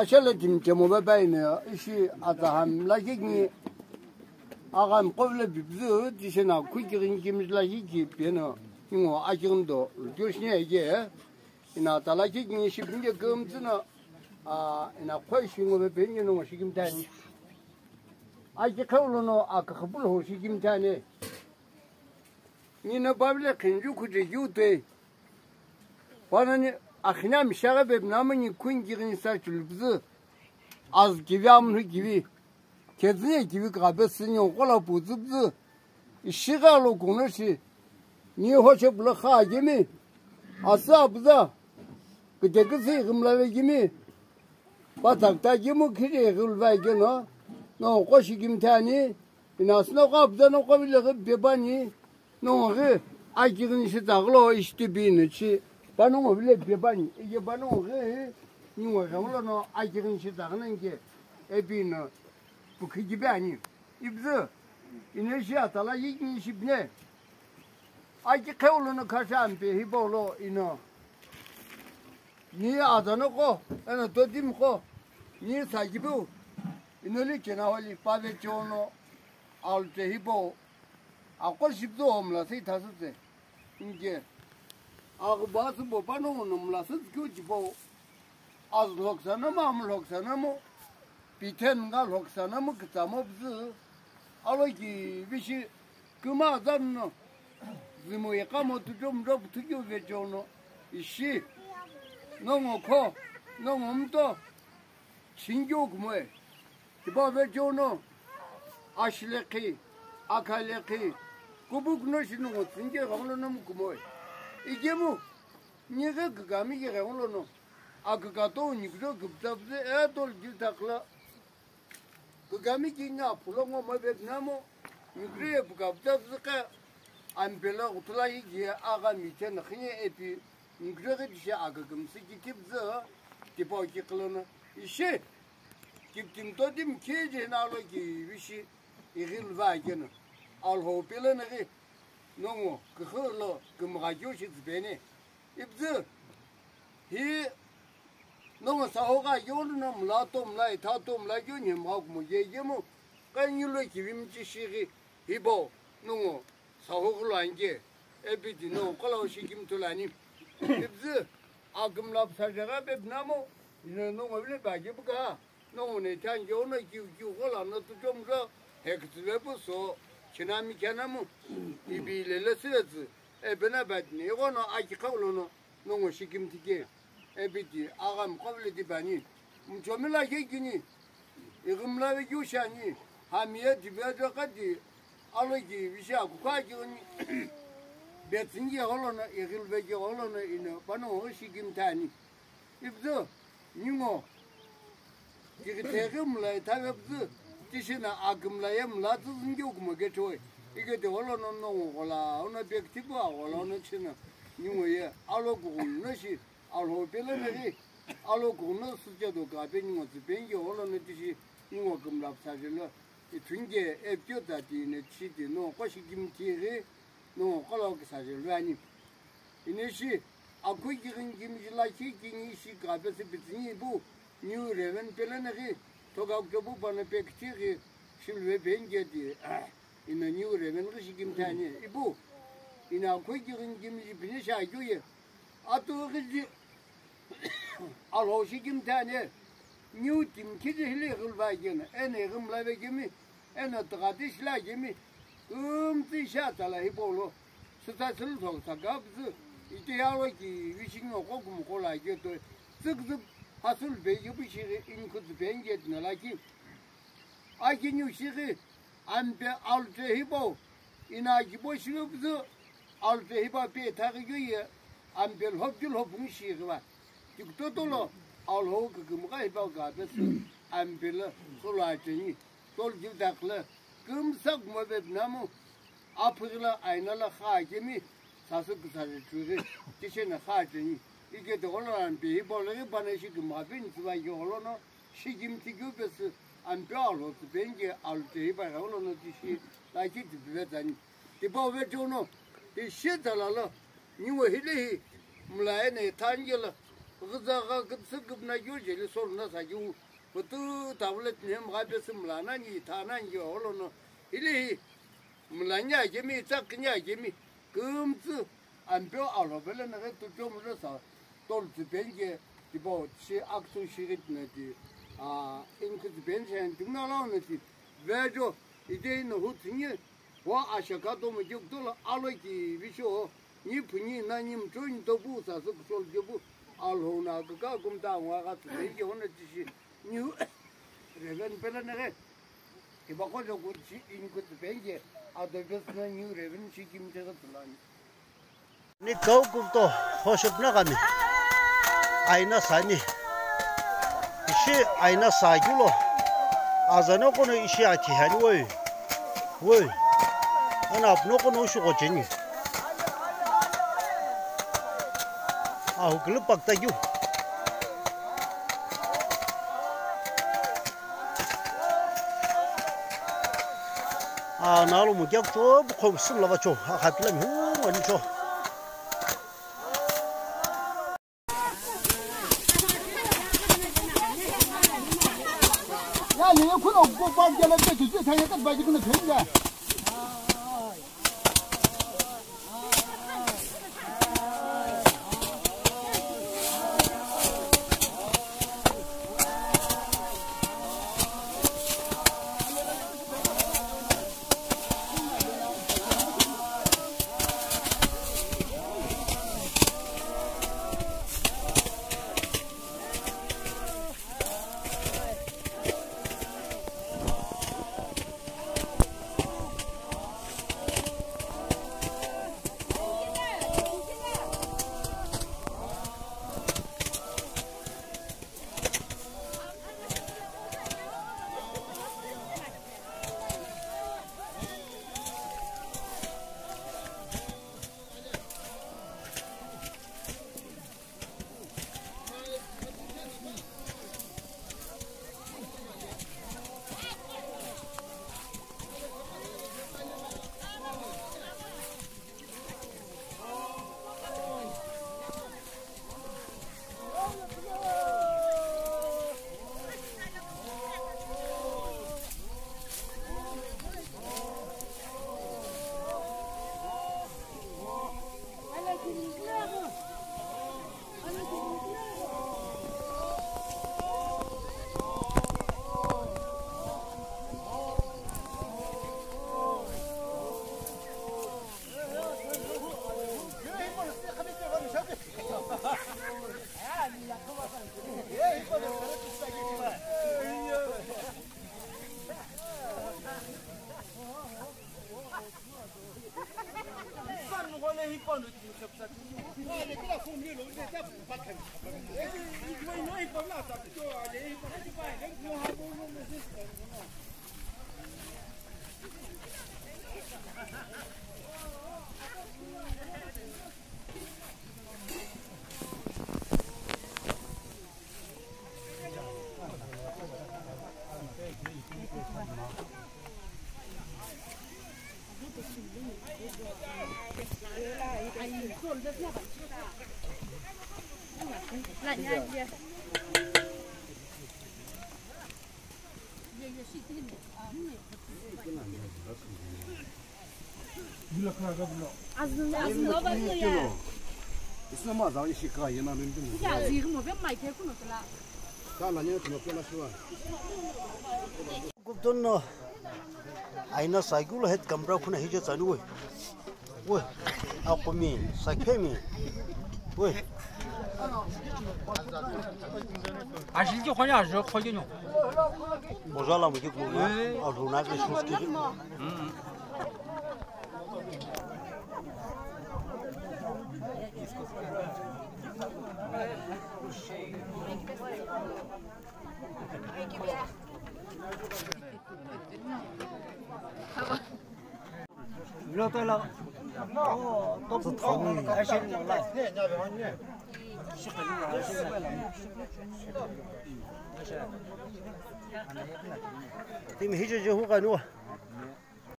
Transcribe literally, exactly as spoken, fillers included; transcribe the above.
Ashele timi chemo bebaino ishi atsa hami lakhi kini aghami qovile bipüzü tishena khuki ghini kimi lakhi ki peno ingo akighindo rutyo shini ege ina atsa lakhi kini ishi pinge kümtsüno a ina khoi shingo be penye no shikimtani. Aki kheulono akakhapulo ho shikimtani. Nina babile khinju khuji jutei. Panani akhina mishaghi bepinamani khuinki ghini sa chulupüzü. Azü kivi amulhu kivi. Khedzüye kivi kaghape sünyo kola püzüpüzü. Ishighi alo kuno shi. Ni hoche pula kha akemi. Asü apüza. Kite küsü ighimlave kemi. Pathakta kemu khiri ighilvai keno. No koshi kimthani. Ina asüno ko apüza no ko vile ghi pepani. Nongo ghi akighini shi tsaghülo ishitipi ino chi panongo vile pepani. Ike panongo ghi ningo ghengulono akighini shi tsaghüna inke epi ino pukhikipe ani. Ipüzü ino ishi atsa lakhi kini ishi pine. Aki kheulono khasha ampe hipaulo ino. Ni azanoko eno totimiqo ni sakipu inoli chenawali pave chono alte hipau. Aqo shipüzü omla sei thasütse. Inke. Aghübasü bo panongo no mla sütsu kyu chipo. Azü lhoksana mo, amü lhoksana mo. Pithen nga lhoksana mo, kütsamo püzü. Alo kivi shi küma azan no. Zimu iqamo tuchomjo püthükyu vechono. Ishi. Nongo kho. Nongo mto. Chingyo kumoe. Tipau vechono. Ashilekhi. Akhalekhi. Kubukuno shi nongo tsingye ghanglono mukumoe. Ikemu. Nyighi kükami ki ghanglono. Akükato nyiküjo küpütsapütsü etol jiltakla. Kükami ki nga phulo ngo mavepinamo, nyiküjo ye pükapütsapütsü kha ampelo ghutula yigi agha miche nükhünye epi nyiküjo ghi tishi akükümsü ki kipütsü tipau ki qhülono ishi kiptim totim khije nalo ki vishi ighilva keno Alhou peleno ghi nongo küxü lo kümgha keu shi tsüpeni. Ipüzü, hi nongo saho gha yeghono mla to mla itha to mla keu nhemgha kumo ye yemu, kha nilo kivimchi shighi, hipau nongo saho ghulo anke, epiti nongo kholao shi kimtulani. Ipüzü, akümla püsa jagha pepinamo, ino nongo vile ba kipüka. Nongo ne thangi ono kiu kiu ghola no tuchomjo, hekütsüvepu so, chinami kyanamu, ipi lele süvetsü, epena batini, ighono aki khaulono, nongo shikimtike, epiti, aghami qovile tipani, mchomila kekini, ighimla vekiu shani, hamiye tivejo kati, alo ki visha kukha kiuni, betsingi gholono, ighil veki gholono, ino, pano shikimtani. Ipüzü, ningo, kighitheghi mla ithave püzü, tishina akümla ye mla tsüzüngeu kumo kechoe. Ikete gholono nongo ghola, ono pekitipu aghola, ono tishina, ningo ye, alo kughumno shi, Alhou peleno ghi, alo kughumno süche do kape ningo tsüpengeu gholono tishi, ningo kümla püsa jelo, ithunge, epitio tati, ine tishiti, no, koshi kimthi ghi, nongo kholao küsa jelo ani. Inishi, akhui kighini kimiji lakhi kini ishi kapesü pitsüni ipu, New Reven peleno ghi, thoka kutopu pano peküthi ghi, shilve pengeti, ino New Reven ghi shikimthani, ipu, ino akhui kighini kimiji pinishi akeu ye, atu ghiji, Alhou shikimthani, New timi khiji hile ghilva keno, eno ighimla vekemi, eno tüghati shila kemi, kümtsü ishi atsa la hipaulo, sütsa sülüthou sakapüzü, ite yalo ki vishingo qo kümqo la ketoi, tsüküzü phasülü pe yepu shighi inkhu tsüpengeti no lakhi. Aki niu shighi, ampe alte hipau, ina akibo shighi püzü, alte hipau pe ithaghi keu ye, ampe lhopki lhopungu shighi va. Tikutoto lo, Alhou kükümgha hipau kapesü, ampe lo, solo acheni, tol jildak lo, kümsa kumo vepinamo, aphighi lo, aina lo, kha akemi, sasü küsa jechughi, tishena kha acheni, ikete gholo ampe hipau lo ghi pano ishi kümgha peni tsüva ye gholono, Shikimthi keu pesü, ampe Alhou tsüpengeu alte hipau gholono tishi, lakhi tipi vetsani. Tipau vechono, tishi tala lo, ningo hile hi, mla eno ithangelo, Kughuza gha kütsü küpüna keu jeli solo na sa keu, putu tablet ne mgha pesü mla nani, tha nani keu olo no. Hile hi, mla nya kemi, tsa kinya kemi, kümtsü, ampeu alo pele na ghe tucho mulo sa, tol tsü penke, tipau, shi aksu shirit na ti, a, inkhu tsü pen shen, tumna lao na ti, vejo, ide ino hu tsünye, Wa ashaka tomo jekutolo alo ki visho, ni phuni na ni mtoi ni topu sa sü kushol jepu, alhou na kaka kumta wa ka tsü penge hona tishi, new Reverend pela na ghe. Kiba ko joku chi in ku tsü penge, ado bes na new Reverend chi kim te ka tsü lani. Ni kau kumto hoshop na kami. Aina sani. Ishi aina sa kilo. Azano kono ishi athi hani woi. Woi. Ana apno kono ushu kocheni. Ahu kilo pakta kyu. Aa, nalo mo kyak to, bu khom sum lava cho, a khat la mi hu, ani cho. Ya, ni ku no ko pa ke la te, te, te, te, te, ba ji ku no phen ya. Kupton no aina sakulu head kamra khuna hije tsani woi. Woi. Akumi, sakhemi. Woi. Ashiliki khoni ajo khogino. Mojala muki kuma. Eh. Aruna ke shuski. Timi hije je hu kanu.